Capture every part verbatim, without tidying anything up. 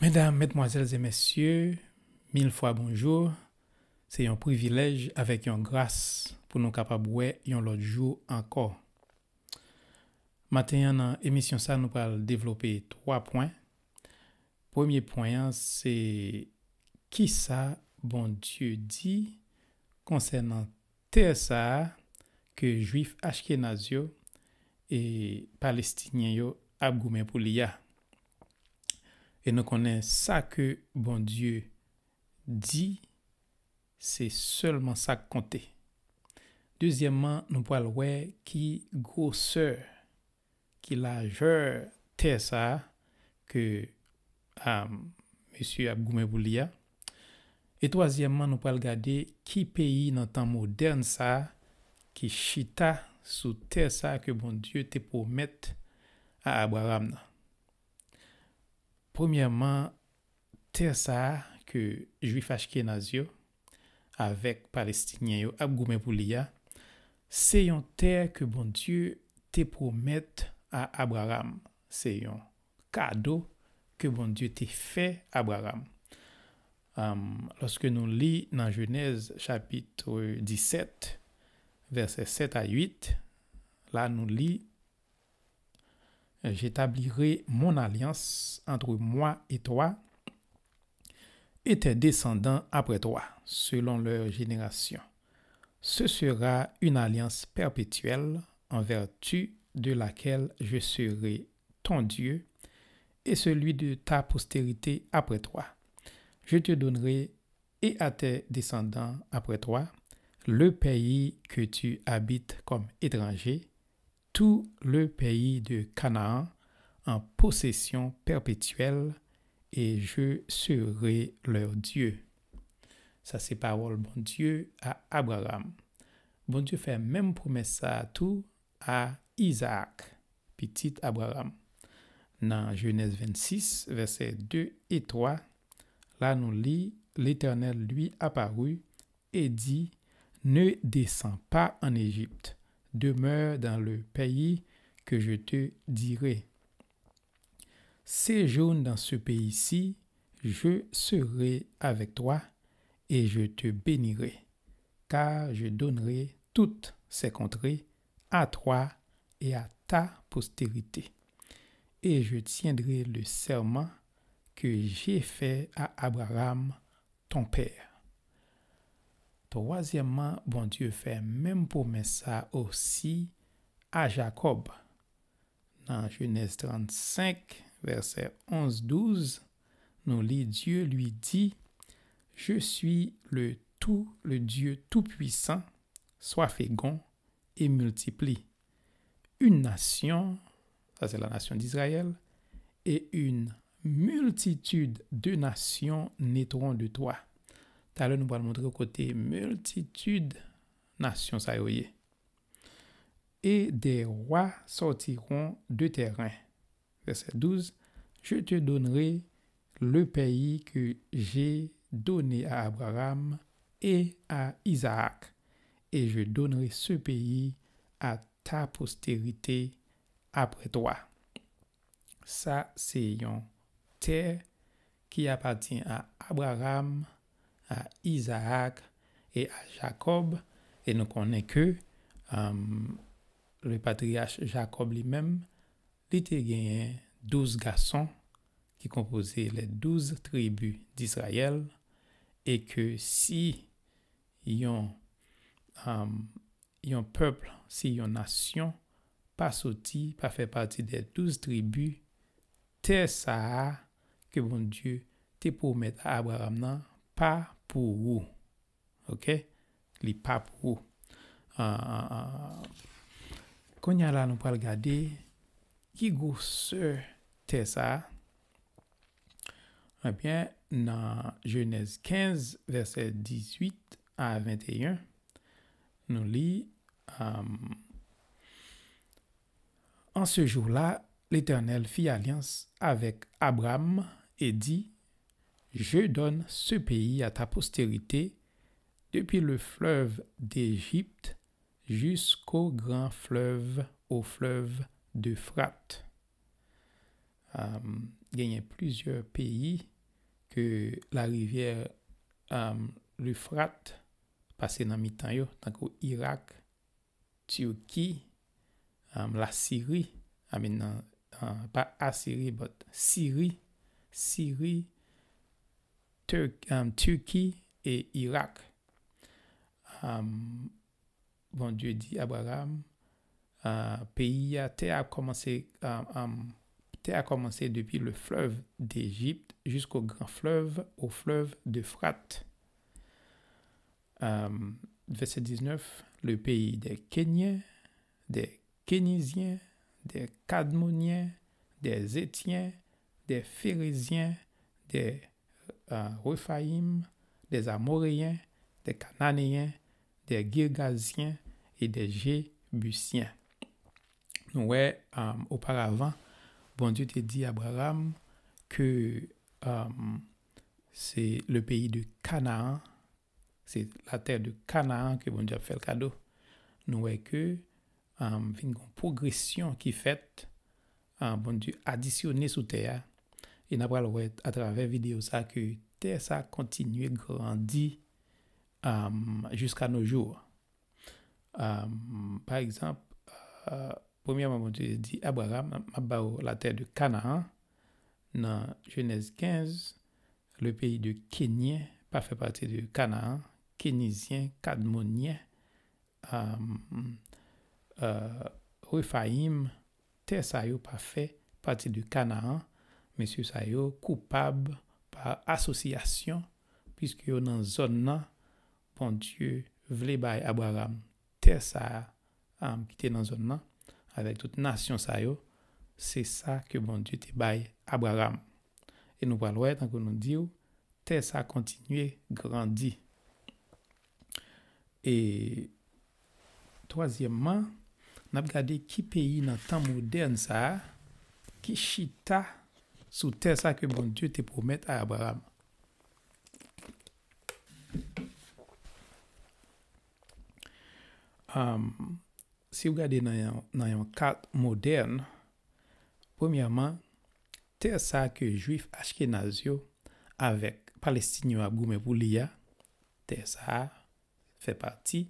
Medam, medmwazèl e mesye, mil fwa bonjou. Se yon privilèj avèk yon gras pou nou kapab wè yon lòt jou ankò. Maten an, nan emisyon sa, nou pral devlope twa pwen. Premye pwen an, se kisa Bondye di konsènan tè sa a ke Jwif Achkenaz yo e Palestinyen yo ap goumen pou li a. E nou konnen sa ke Bondye di, se sèlman sa k konte. Dezyèmman, nou pral wè ki gwosè, ki lajè tè sa a ke, a, mesye ap goumen pou li a. E twazyèmman, nou pral gade ki peyi nan tan modèn sa a ki chita sou tè sa a ke Bondye te pwomèt a Abraram nan. Premyèman, tè sa a ke Jwif Achkenaz yo avèk Palestinyen yo ap goumen pou li a, se yon tè ke Bondye te pwomèt a Abraram. Se yon kado ke Bondye te fè Abraram. Am, lòske nou li nan Jenèz chapit disèt, vèsè sèt a uit, la nou li, J'établirai mon alliance entre moi et toi et tes descendants après toi, selon leurs générations. Ce sera une alliance perpétuelle en vertu de laquelle je serai ton Dieu et celui de ta postérité après toi. Je te donnerai et à tes descendants après toi le pays que tu habites comme étranger, tout le pays de Canaan en possession perpétuelle, et je serai leur Dieu. Sa se pawòl Bondye a Abraram. Bondye fè menm pwomès sa a tou a Izaak, pitit Abraram. Nan Jenèz vennsis, vèsè de e twa, la nou li, L'Éternel lui apparut et dit, Ne descends pas en Égypte, demeure dans le pays que je te dirai. Séjourne dans ce pays-ci, je serai avec toi et je te bénirai, car je donnerai toutes ces contrées à toi et à ta postérité. Et je tiendrai le serment que j'ai fait à Abraham, ton père. Twazyèmman, Bondye fè menm pwomès sa osi a Jakòb. Nan Jenèz trannsenk, vèsè onz, douz, nou li, Dieu lui dit, Je suis le tout, le Dieu tout-puissant, sois fécond et multiplie. Une nation, ça c'est la nation d'Israël, et une multitude de nations naîtront de toi. Talè nou pral montre kote miltitid nasyon sa yo ye. Et des rois sortiront de tes reins. Verset douze, Je te donnerai le pays que j'ai donné à Abraham et à Isaac, et je donnerai ce pays à ta postérité après toi. Sa se yon tè ki apatyen a Abraram, a Izaak e a Jakòb, e nou konnen ke, um, le patriyach Jakòb li menm, li te genyen douz gason ki konpoze les douze tribus d'Israël, e ke si yon, um, yon pèp, si yon nasyon pa soti, pa fè pati des douze tribus, tè sa a ke Bondye te pwomèt a Abraram nan pa pou ou. Oke? Li pa pou ou. Ah, ah, ah. Kounye a la, nou pral gade ki gwosè tè sa a. Ebyen, nan Jenèz kenz, vèsè dizuit a venteyen, nou li, um, En ce jour-là, l'Éternel fit alliance avec Abram et dit, Je donne ce pays à ta postérité, depuis le fleuve d'Égypte jusqu'au grand fleuve, au fleuve d'Euphrate. Am, genyen plizyè peyi ke larivyè, am, Lefrat pase nan mitan yo, tankou Irak, Tiki, am, Lasiri, I mean, nan, ah, pa Asiri, but Siri, Siri, Turk-, am, Tiki e Irak. Am, Bondye di Abraram, ah, peyi a, tè a kòmanse, am, am, tè a kòmanse depi le fleuve d'Égypte jusqu'au grand fleuve, au fleuve d'Euphrate. Euh, verset dix-neuf, le pays des Kéniens, des Kénisiens, des Kadmoniens, des Hétiens, des Phéréziens, des, euh, Rephaïm, des Amoréens, des Cananéens, des Girgasiens et des Jébusiens. Nou wè, euh, oparavan, Bondye te di Abraram ke, euh, se le peyi de Kanaan, se latè de Kanaan ke Bondye ap fè l kado. Nou wè ke, um, vin gon pwogresyon ki fèt, um, Bondye adisyone sou tè a. E n ap pral wè atravè videyo sa ke tè sa kontinye grandi, um, jusqu'à nos jours. Um, pa egzanp, uh, premyèman, Bondye di Abraram, "M ap ba w latè de Kanaan." Nan Jenèz kenz, le peyi de Kenyen pa fè pati de Kanaan, Kenizyen, Kadmonyen, um, uh, Refayim, tè sa yo pa fè pati de Kanaan. Mesye sa yo koupab pa asosyasyon, piske yo nan zòn nan, Bondye vle bay Abraram tè sa a, um, ki te nan zòn nan, avèk tout nasyon sa yo, se sa ke Bondye te bay Abraram. E nou pral wè, tankou nou di w, tè sa kontinye grandi. E twazyèmman, n ap gade ki peyi nan tan modèn sa a ki chita sou tè sa ke Bondye te pwomèt a Abraram. Um, si w gade nan yon, nan yon kat modèn, premyèman, tè sa ke Jwif Achkenaz yo avèk Palestin yo ap goumen pou li a, tè sa a fè pati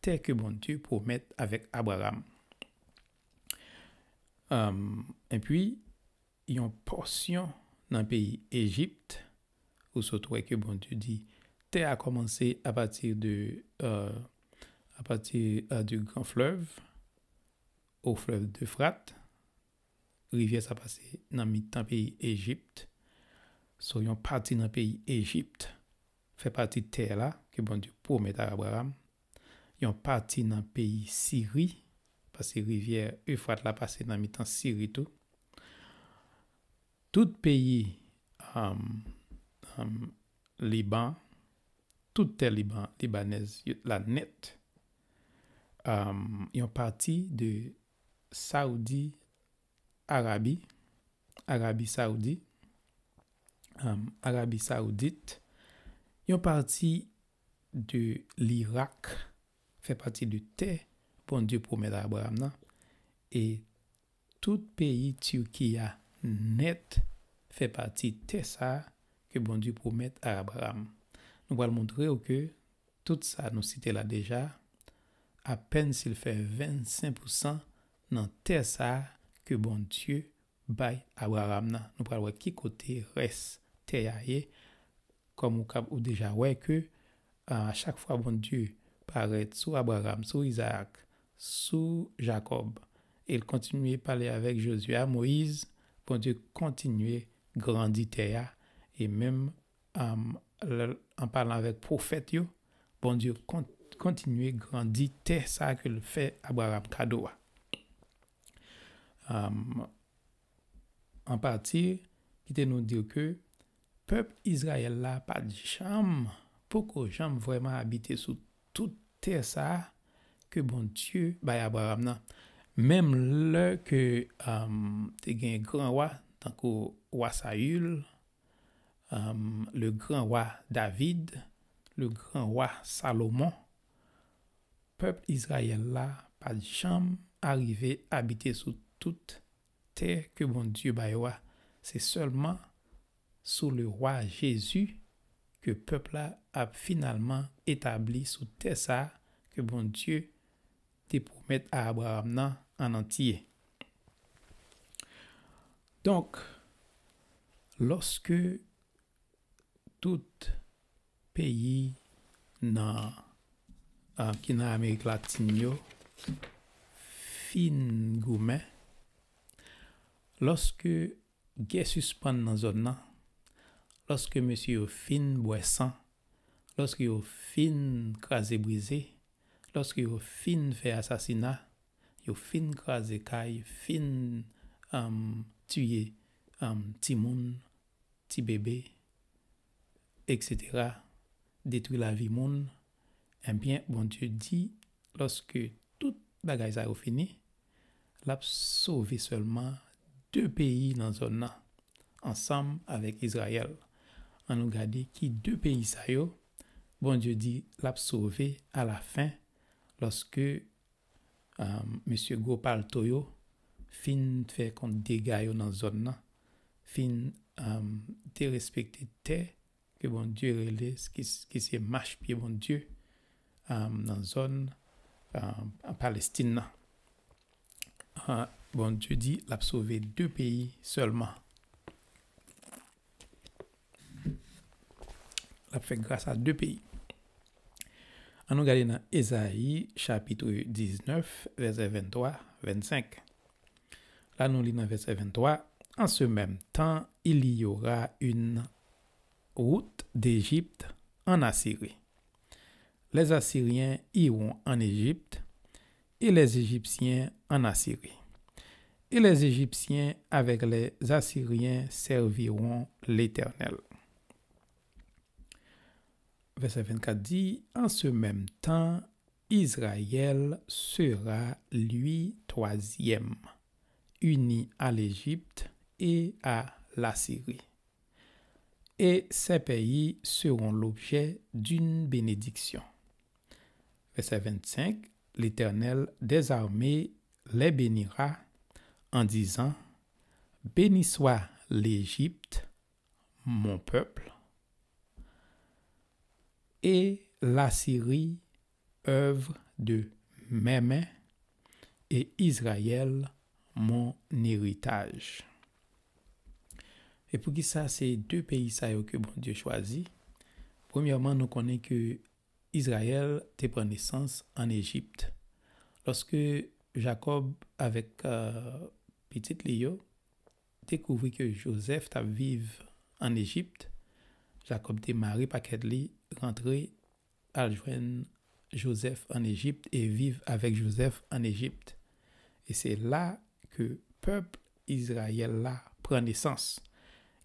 tè ke Bondye pwomèt avèk Abraram. Um, epi, yon pòsyon nan peyi Ejip, ou sot wè ke Bondye di, tè a kòmanse apati de, euh, apati, euh, du grand fleuve, au fleuve d'Euphrate, rivyè sa pase nan mitan peyi Ejip. So, yon pati nan peyi Ejip fè pati tè la ke Bondye pwomèt a Abraram. Yon pati nan peyi Siri, paske rivyè Efrat la pase nan mitan Siri tou. Tout peyi, um, um, Liban, tout tè Liban, libanèz yo la nèt. Um, yon pati de Saoudi Arabi, Arabi Saoudi, um, Arabi Saoudit, yon pati de Lirak fè pati de tè Bondye pwomèt a Abraram nan, e tout peyi Tiki a nèt fè pati tè sa a ke Bondye pwomèt a Abraram. Nou pral montre w ke tout sa nou site la deja, apèn si l fè vennsenk pousan nan tè sa a ke Bondye bay Abraram nan. Nou pral wè ki kote rès tè a ye. Kòm ou kab, ou deja wè ke, a, a chak fwa Bondye parèt sou Abraram, sou Izarak, sou Jakòb, e l kontinye pale avèk Jozye a, Moyiz, Bondye kontinye grandi tè a, e menm, am, lè, an palan avèk pwofèt yo, Bondye kon-, kontinye grandi tè sa ke l fè Abraram kado a. Am, an pati, kite nou di w ke pèp Izrayèl la pa t janm, poko janm vrèman abite sou tout tè sa a ke Bondye bay Abraram nan. Menm lè ke, am, te gen gran wa, tankou wa Sayil, am, le gran wa David, le gran wa Salomon, pèp Izrayèl la pa t janm arive abite sou tout tè ke Bondye ba yo a. Se sèlman sou le wa Jezi ke pèp la ap finalman etabli sou tè sa a ke Bondye te pwomèt a Abraram nan an antye. Donk, lòske tout peyi nan, ah, ki nan Amerik Latin yo fin goumen, lòske gè sispann nan zòn nan, lòske mesye yo fin bwè san, lòske yo fin kraze brize, lòske yo fin fè asasina, yo fin kraze kay, fin, um, tiye, um, timoun, ti bebe, et cetera, detwi lavi moun, ebyen, Bondye di, lòske tout bagay sa yo fini, l ap sove sèlman de peyi nan zòn nan, ansanm avèk Izrayèl. Ann nou gade ki de peyi sa yo, Bondye di l ap sove alafen, lòske, um, mesye gwo palto yo fin fè kont dega yo nan zòn nan, fin, um, derespekte tè ke Bondye rele, ki, ki se machpye Bondye, um, nan zòn, um, Palestin nan. Ah, Bondye di l ap sove de peyi sèlman. L ap fè gras a de peyi. Ann nou gade nan Ezayi, chapit diznèf, vèsè venntwa, vennsenk. La, nou li nan vèsè venntwa, En ce même temps, il y aura une route d'Égypte en Assyrie. Les Assyriens iront en Égypte et les Égyptiens en Assyrie. Et les Égyptiens avec les Assyriens serviront l'Éternel. Vèsè vennkat di, En ce même temps, Israël sera lui troisième, uni à l'Égypte et à l'Assyrie. Et ces pays seront l'objet d'une bénédiction. Vèsè vennsenk, L'Éternel des armées les bénira en disant, Béni soit l'Égypte, mon peuple, et l'Assyrie, œuvre de mes mains, et Israël, mon héritage. E poukisa se de peyi sa yo ke Bondye chwazi? Premyèman, nou konnen ke Izrayèl te pran nesans ann Ejip. Lòske Jakòb avèk, euh, pitit li yo dekouvri ke Jozèf t ap viv ann Ejip, Jakòb te mare pakèt li, rantre, al jwenn Jozèf ann Ejip e viv avèk Jozèf ann Ejip. E se la ke pèp Izrayèl la pran nesans.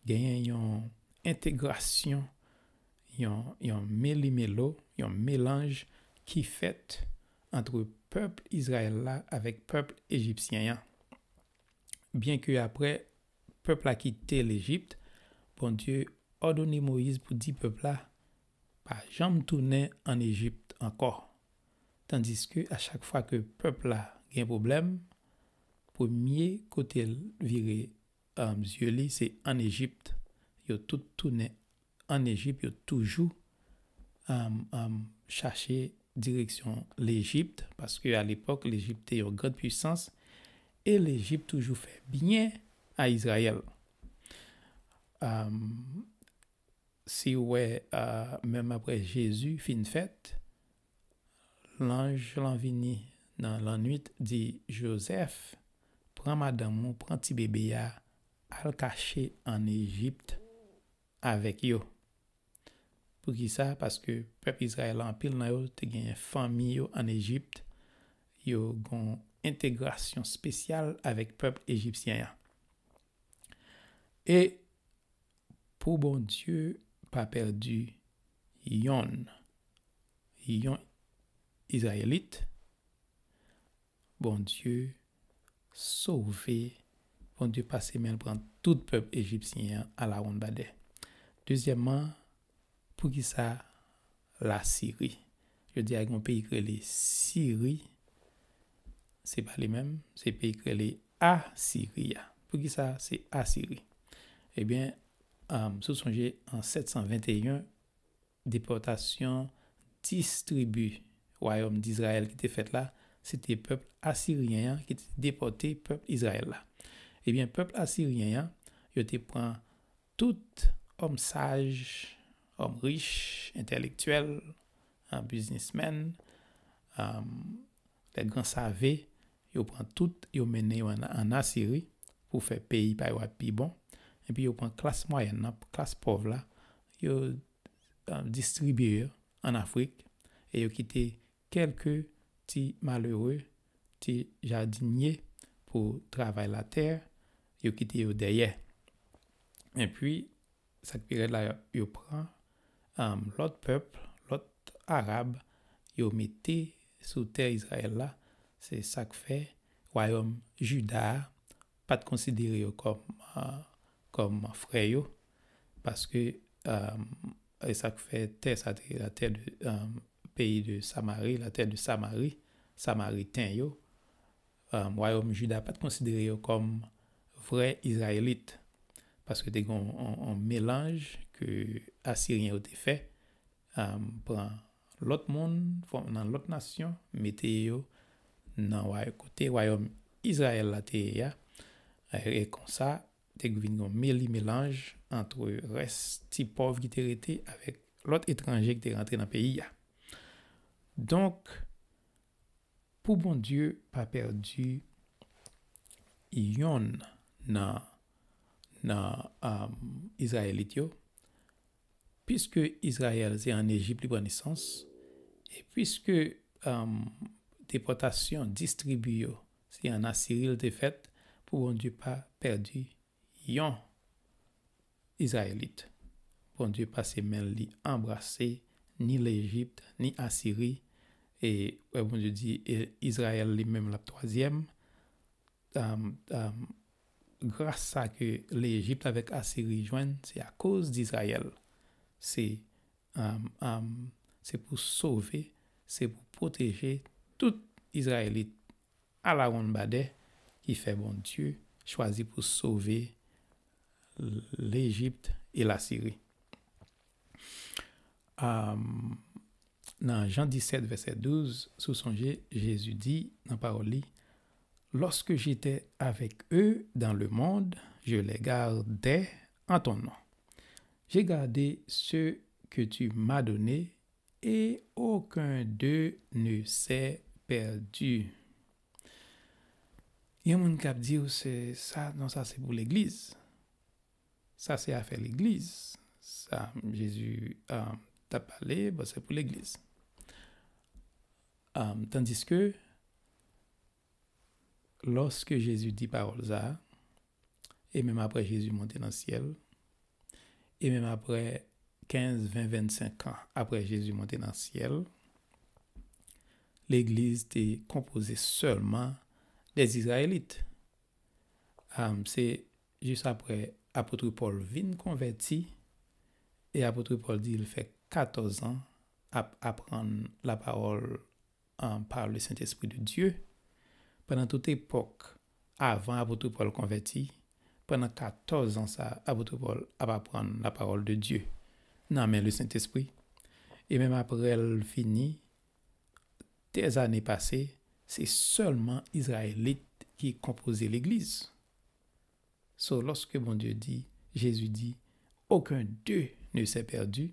Genyen yon entegrasyon, yon, yon melimelo, yon melanj ki fèt ant pèp Izrayèl la avèk pèp ejipsyen an. Byenke apre pèp la kite Lejip, Bondye òdone Moyiz pou di pèp la pa janm tounen ann Ejip ankò. Tandiske a chak fwa ke pèp la gen pwoblèm, premye kote l vire, um, zye li, se ann Ejip. Yo tout tounen ann Ejip, yo toujou, um, um, chache direksyon Lejip, paske alepòk, Lejip te yon gran pwisans, e Lejip toujou fè byen a Izrayèl. Um, si w wè, uh, menm apre Jezi fin fèt, lanj lan vini nan lannwit, di Jozèf, pran madanm ou, pran ti bebe a, al kache ann Ejip avèk yo. Poukisa? Paske pèp Izrayèl la, anpil nan yo te genyen fanmi yo ann Ejip, yo gon entegrasyon espesyal avèk pèp ejipsyen an. E pou Bondye pa pèdi yonn, yon Izrayelit, Bondye sove, Bondye pase men l pran tout pèp ejipsyen an alawonnbadè. Dezyèmman, poukisa Lasiri? Jodi a, gen yon peyi ki rele Siri, se pa li menm, se peyi ki rele Asiri a. Poukisa se Asiri? Ebyen, um, si w sonje, an sèt san venteyen, depòtasyon dis tribi wayòm Dizrayèl ki te fèt la, se te pèp asiryen an ki te depòte pèp Izrayèl la. Ebyen, pèp asiryen an, yo te pran tout òm saj, òm rich, entèlektyèl, ah, biznismèn, ah, lè gran save, yo pran tout, yo mennen yo ann, ann Asiri pou fè peyi pa yo a pi bon. Epi yo pran klas mwayèn nan, klas pòv la, yo, ah, distribye yo ann Afrik e yo kite kèlke ti malere, ti jadinye pou travay latè, yo kite yo dèyè. Epi, sa k pi rèd la, yo pran, um, lòt pèp, lòt Arab, yo mete sou tè Izrayèl la. Se sa k fè wayòm Jida a pa t konsidere yo kòm, ah, kòm frè yo, paske, um, e sa k fè tè sa te la terre de, um, pays de Samarie, la terre de Samarie, Samariten yo, um, wayòm Jida pa t konsidere yo kòm vrè Izrayelit, paske te gen yon, yon, yon melanj ke Asiryen yo te fè, um, pran lòt moun, fò, nan lòt nasyon, mete yo nan way-, kote wayòm Izrayèl la te ye a. E, e konsa, te vin yon meli melanj ant rès ti pòv ki te rete avèk lòt etranje ki te rantre nan peyi a. Donk, pou Bondye pa pèdi yonn nan, nan, um, Izrayelit yo, piske Izrayèl se an Ejip li pran nesans, e piske, um, depòtasyon dis tribi yo se an Asiri l te fèt, pou Bondye pa pèdi yon Izrayelit. Bondye pase men li anbrase ni Lejip, ni Asiri. E wè Bondye di, e, Izrayèl li menm l ap twazyèm. Um, um, gras sa ke Lejip avèk Asiri jwenn, se akoz d Izrayèl. Se, um, um, se pou sove, se pou pwoteje tout Izrayelit alawonnbadè ki fè Bondye chwazi pou sove Lejip e Lasiri. Am, nan Jan disèt, vèsè douz, si w sonje, Jezi di nan pawòl li, lorsque j'étais avec eux dans le monde, je les gardais en ton nom. J'ai gardé ceux que tu m'as donnés et aucun d'eux ne s'est perdu. Gen moun k ap di w se sa, non, sa se pou legliz. Sa se afè legliz. Sa Jezi, um, t ap pale, bon, se pou legliz. Um, tandiske, lòske Jezi di pawòl sa a, e menm apre Jezi monte nan syèl, e menm apre kenz, ven, vennsenk an apre Jezi monte nan syèl, legliz te konpoze sèlman dè Izrayelit. Am, se jis apre apot Pòl vin konvèti, e apot Pòl di l fè katòz an ap aprann lapawòl, um, par le Saint-Esprit de Dieu. Pandan tout epòk avan apot Pòl konvèti, pandan katòz an sa, apot Pòl ap aprann lapawòl de Dye nan men le Sentespri. E menm apre l fini, dèzane pase, se sèlman Izrayelit ki konpoze legliz. So, lòske Bondye di, Jezi di, aucun d'eux ne s'est perdu,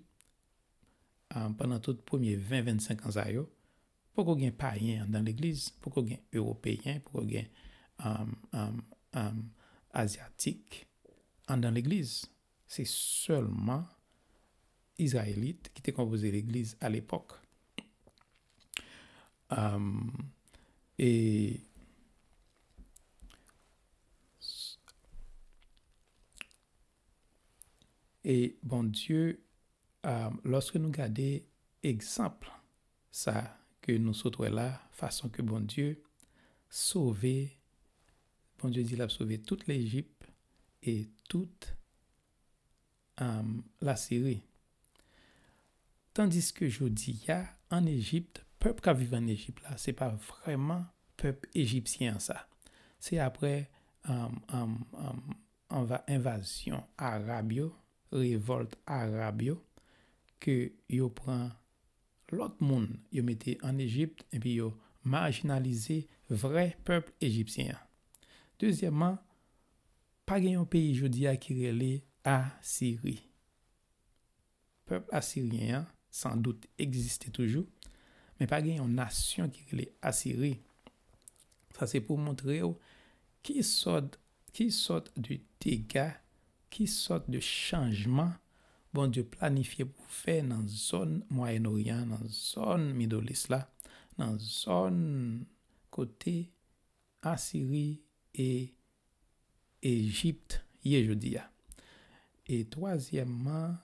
um, pandan tout premye ven, vennsenk an sa yo, poko gen payen anndan legliz, poko gen ewopeyen, poko gen, um, um, um, azyatik anndan legliz. Se sèlman Izrayelit ki te konpoze legliz alepòk. Um, e, e Bondye, um, lòske nou gade egzanp sa ke nou sot wè la, fason ke Bondye sove, Bondye di l ap sove tout Lejip e tout, um, Lasiri. Tandiske jodi a, ann Ejip, pèp k ap viv ann Ejip la, se pa vrèman pèp ejipsyen an sa. Se apre, um, um, um, anva-, envazyon arab yo, revòlt arab yo, ke yo pran lòt moun, yo mete ann Ejip, epi yo majinalize vrè pèp ejipsyen an. Dezyèmman, pa gen yon peyi jodi a ki rele Asiri. Pèp asiryen an, san dout, egziste toujou, men pa gen yon nasyon ki rele Asiri. Sa se pou montre w ki sòt, ki sòt de dega, ki sòt de chanjman Bondye planifye pou fè nan zòn Mwayen Oryan, nan zòn Middle East la, nan zòn kote Asiri e Ejip ye jodi a. E twazyèmman,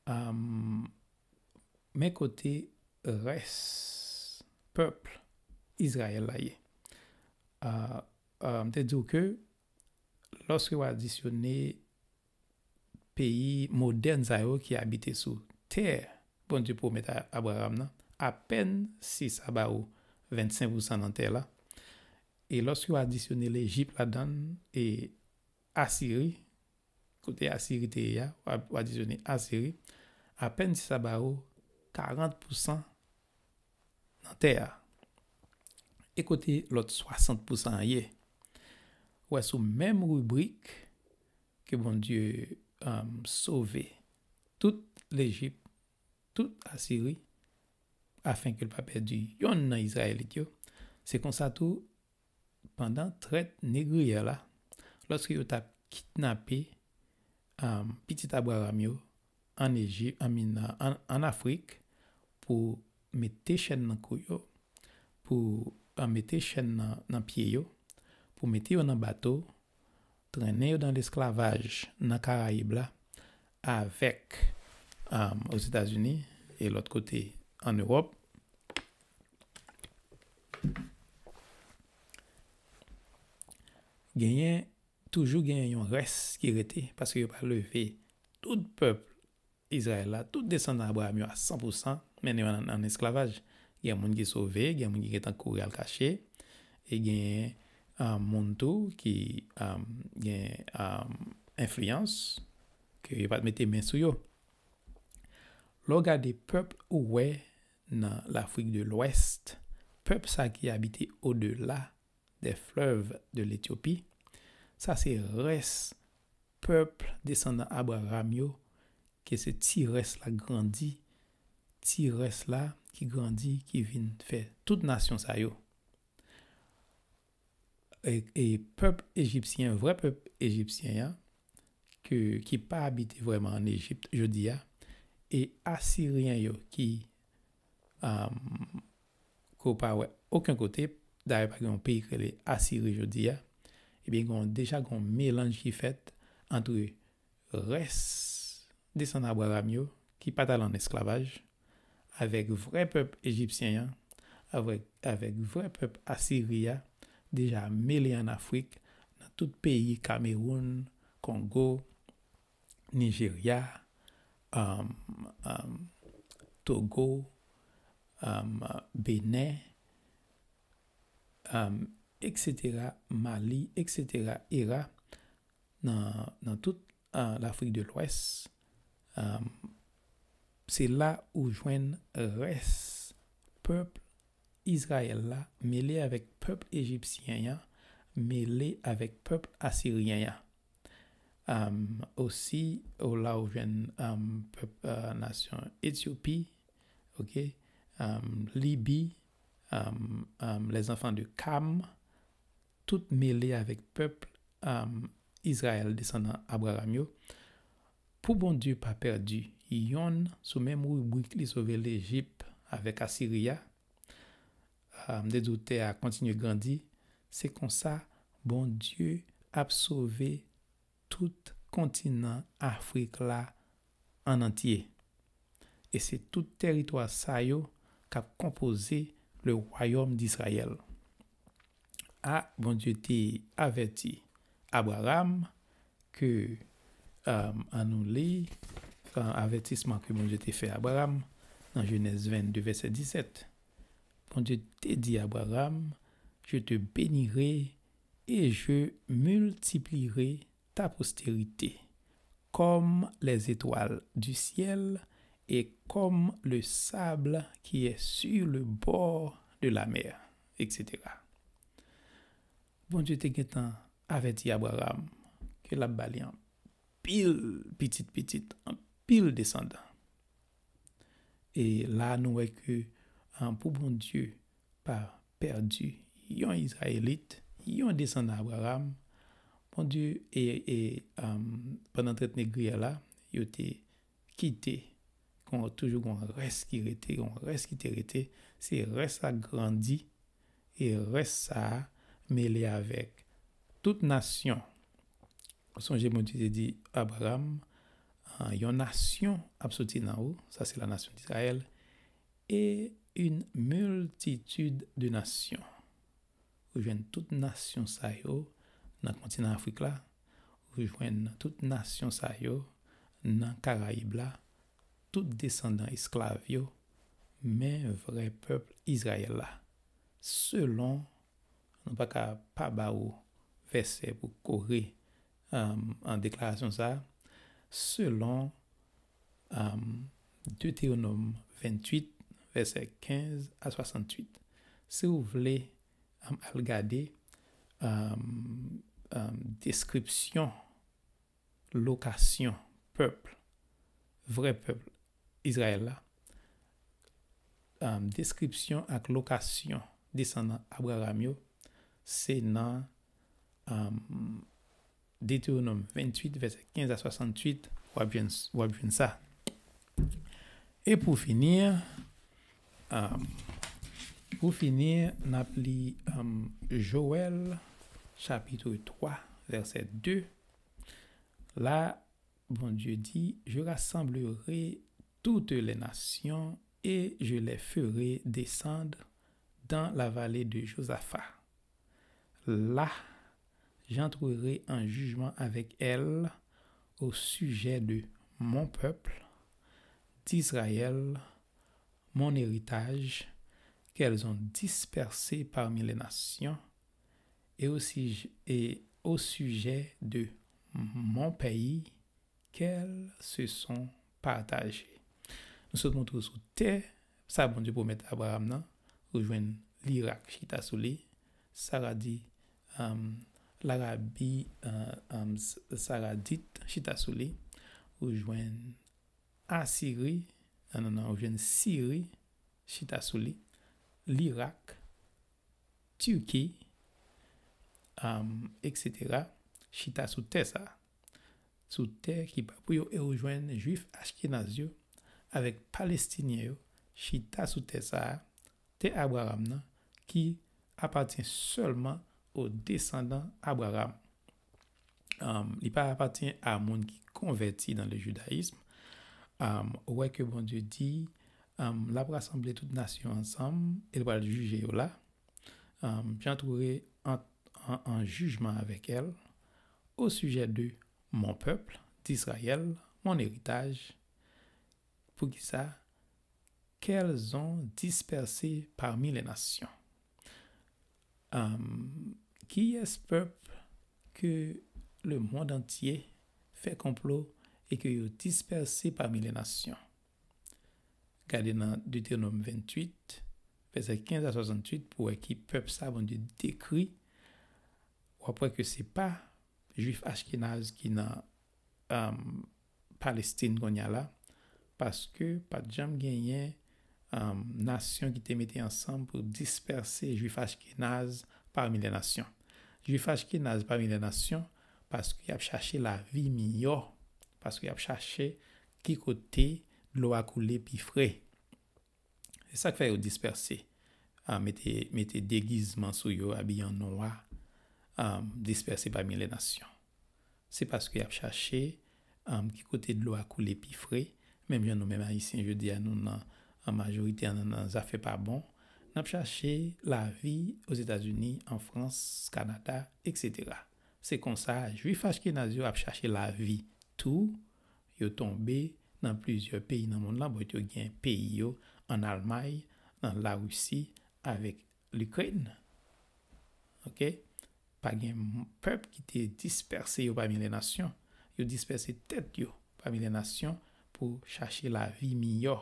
um, men kote rès pèp Izrayèl la ye. Uh, uh, m te di w ke lòske w adisyone peyi modèn sa yo ki abite sou tè Bondye pwomèt a Abraram nan, apèn si sa ba ou vennsenk pousan nan tè la. E lòske w adisyone Lejip ladan l, e Asiri, kote Asiri te ye a, w a-, w adisyone Asiri, apèn si sa ba ou karant pousan nan tè a. E kote lòt swasant pousan an ye? Ou wè, sou menm ribrik ke Bondye, um, sove tout Lejip, tout Asiri, afenke l pa pèdi yonn nan Izrayelit yo. Se konsa tou, pandan trèt negriyè la, lòske yo t ap kidnape, um, pitit Abraram yo ann Ejip, I mean, ann, ann Afrik, pou mete chèn nan kou yo, pou, uh, mete chèn nan, nan pye yo, pou mete yo nan bato, trennen yo nan lesklavaj nan Karayib la, avèk, um, Ozetazini e lòt kote ann Ewòp. Genyen, toujou genyen yon rès ki rete, paske yo pa leve tout pèp Izrayèl la, tout desandan Abraram yo a san pousan, mennen yo ann, ann esklavaj. Gen moun ki sove, gen moun ki gentan kouri al kache, e gen, um, moun tou ki, um, gen, um, enfliyans ke yo pa t mete men sou yo. Lè w gade pèp ou wè nan Lafrik de Lwès, pèp sa ki abite odela des fleuves de l'Éthiopie, sa se rès pèp desandan Abraram yo, ke se ti rès la grandi, ti rès la ki grandi, ki vin fè tout nasyon sa yo. E, e pèp ejipsyen, vrè pèp ejipsyen an, ke, ki pa abite vrèman ann Ejip jodi a, e Asiryen yo ki, um, ke w pa wè okenn kote, dayè pa gen yon peyi ki rele Asiri jodi a, ebyen, gen yon, deja gen yon melanj ki fèt ant rès desandan Abraram yo, ki pa t al ann esklavaj, avèk vrè pèp ejipsyen an, avèk, avèk vrè pèp Asiri a, deja mele ann Afrik, nan tout peyi Kamewoun, Kongo, Nijerya, um, um, Togo, um, Benen, um, et cetera, Mali, et cetera, era, nan, nan tout, uh, Lafrik de Lwès, um, se la ou jwenn rès pèp Izrayèl la mele avèk pèp ejipsyen an, mele avèk pèp asiryen an. Um, osi, ou la ou jwenn, um, pèp, uh, nasyon Etyopi, ok, um, Libi, um, um, les enfants de Kam, tout mele avèk pèp, um, Izrayèl, desandan Abraram yo. Pou Bondye pa pèdi yonn sou menm ribrik li sove Lejip avèk Asiri a, uh, m te di w tè a kontinye grandi, se konsa Bondye ap sove tout kontinan Afrik la ann antye. E se tout tèritwa sa yo k ap konpoze le wayòm d'Izrayèl. A, Bondye te avèti Abraram ke, um, ann nou li, uh, avètisman ke Bondye te fè Abraram nan Jenèz vennde, vèsè disèt. Bondye te di Abraram, je te bénirai et je multiplierai ta postérité, comme les étoiles du ciel et comme le sable qui est sur le bord de la mer, et cetera. Bondye te gentan avèti Abraram ke l ap ba li anpil pitit pitit, anpil desandan. E la nou wè ke, ah, pou Bondye pa pèdi yon Izrayelit, yon desandan Abraram, Bondye e, e, um, pandan trant negriya la, yo te kite, kon toujou gon rès ki rete, gon rès ki te rete, se rès la grandi, e rès sa a mele avèk tout nasyon. Sonje Bondye te di Abraram, ah, yon nasyon ap soti nan ou, sa se la nation d'Israël, et une multitude de nations. Ou jwenn tout nasyon sa yo nan kontinan Afrik la, ou jwenn tout nasyon sa yo nan Karayib la, tout desandan esklav yo, men vrè pèp Izrayèl la. Selon, nou pa ka pa ba ou vèsè pou kore, um, an deklarasyon sa, selon, um, Deutéronome vingt-huit, vèsè quinze à soixante-huit. Si w vle, um, al gade, um, um, deskripsyon lokasyon pèp, vrè pèp Izrayèl la, um, deskripsyon ak lokasyon desandan Abraram yo, se nan, um, Deutéronome vingt-huit, vèsè quinze à soixante-huit, w ap jwenn, w ap jwenn sa. E pou fini, um, pou fini, n ap li, um, Joël, chapitre trois, verset deux. La, Bondye di, je rassemblerai toutes les nations et je les ferai descendre dans la vallée de Josaphat. Là, j'entrerai en jugement avec elles au sujet de mon peuple, d'Israël, mon héritage, qu'elles ont dispersé parmi les nations, et au sujet, et au sujet de mon pays, qu'elles se sont partagées. Nou sot montre w sou tè sa Bondye pwomèt Abraram nan, ou jwenn Lirak chita sou li, Saradi, um, Larabi, uh, um, Saradit chita sou li, ou jwenn Asiri, non, non, non, ou jwenn Siri chita sou li, Lirak, Tiki, um, et cetera, chita sou tè sa a, sou tè ki pa pou yo, e ou jwenn Jwif Achkenaz yo avèk Palestinyen yo chita sou tè sa a, tè Abraram nan, ki apatyen sèlman o desandan Abraram. Um, li pa apatyen a moun ki konvèti dans le judaïsme. Um, ou wè ke Bondye di, um, l ap rasanble tout nasyon ansanm e l pral jije yo la. Um, j'entrerai en, en, en jugement avec elles au sujet de mon peuple, d'Israël, mon héritage. Poukisa? Qu'elles ont dispersé parmi les nations. Um, kiyès pèp ke le monde entier fè konplo e ke yo dispèse pami le nasyon? Gade nan Deutéronome vingt-huit, vèsè quinze à soixante-huit, pou wè ki pèp sa Bondye dekri. W ap wè ke se pa Jwif Achkenaz ki nan, um, Palestin kounye a la, paske pa t janm genyen, um, nasyon ki te mete ansanm pou dispèse Jwif Achkenaz pami le nasyon. Jwif Achkenaz pami le nasyon, paske y ap chache lavi miyò, paske y ap chache ki kote dlo a koule pi fre. Se sa k fè yo dispèse, ah, mete, mete degizman sou yo, abiye an nwa, ah, dispèse pami le nasyon. Se paske y ap chache, ah, ki kote dlo a koule pi fre, menm jan nou menm Ayisyen jodi a nou nan, an majorite an nan, nan zafè pa bon, n ap chache lavi Ozetazini, an Frans, Kanada, et cetera. Se konsa, Jwif Achkenaz yo ap chache lavi tou, yo tonbe nan plizyè peyi nan mond lan, bon, yo gen peyi yo an Almay, nan Larisi, avèk Likrèn. Oke? pa gen pèp ki te dispèse yo pami lè nasyon. Yo dispèse tèt yo pami lè nasyon pou chache lavi miyò.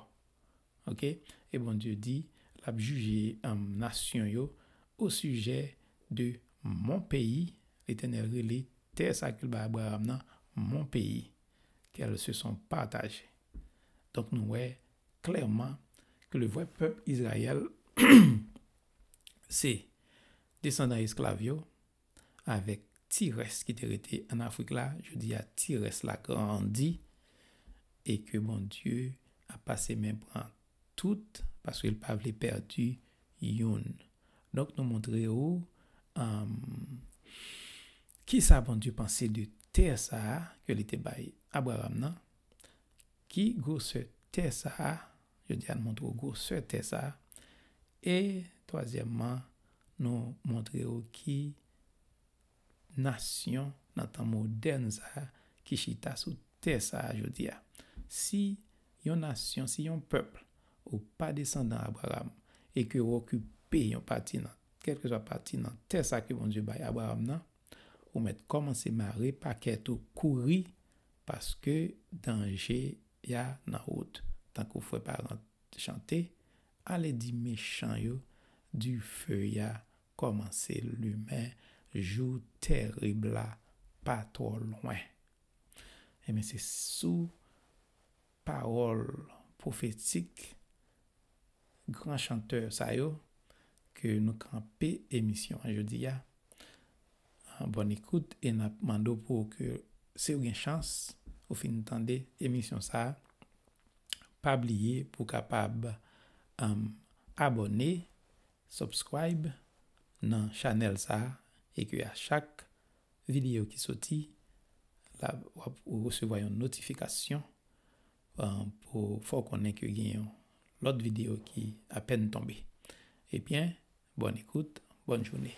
Ok? E Bondye di, l ap jije um, nasyon yo au sujet de mon pays. Letènèl rele tè sa ke l bay Abraram nan mon pays, qu'elles se sont partagées. Donk nou wè klèman ke le vrai peuple Israël se desandan esklav yo, avèk ti rès ki te rete an Afrik la. Jodi a, ti rès la grandi e ke Bondye ap pase men pran tout, paske l pa vle pèdi youn. Donk nou montre ou um, ki sa Bondye panse de tè sa a ke li te bay Abraram nan, ki gwosè tè sa a, jodi a nou montre ou gwosè tè sa a, e twazyèmman, nou montre ou ki nasyon nan tan modèn sa a ki chita sou tè sa a jodi a. Si yon nasyon, si yon pèp ou pa desandan Abraram e ke w okipe yon pati nan, kèlkeswa pati nan tè sa ke Bondye bay Abraram nan, ou mèt kòmanse mare pakèt ou, kouri, paske danje a nan wout. Tankou frè Parent chante, ale di mechan yo, dife a kòmanse limen, jou tèrib la pa twò lwen. Ebyen, se sou pawòl pwofetik gran chantè sa yo ke nou kanpe emisyon an jodi a. Bòn ekout, e n ap mande w pou ke si w gen chans, ou fin tande emisyon sa a, pa bliye pou w kapab um, abòne, subscribe nan chanèl sa a, e ke a chak videyo ki soti, la, w ap resevwa yon notifikasyon um, pou fè w konnen ke gen yon lòt videyo ki apèn tonbe. Ebyen, bòn ekout, bòn jounen.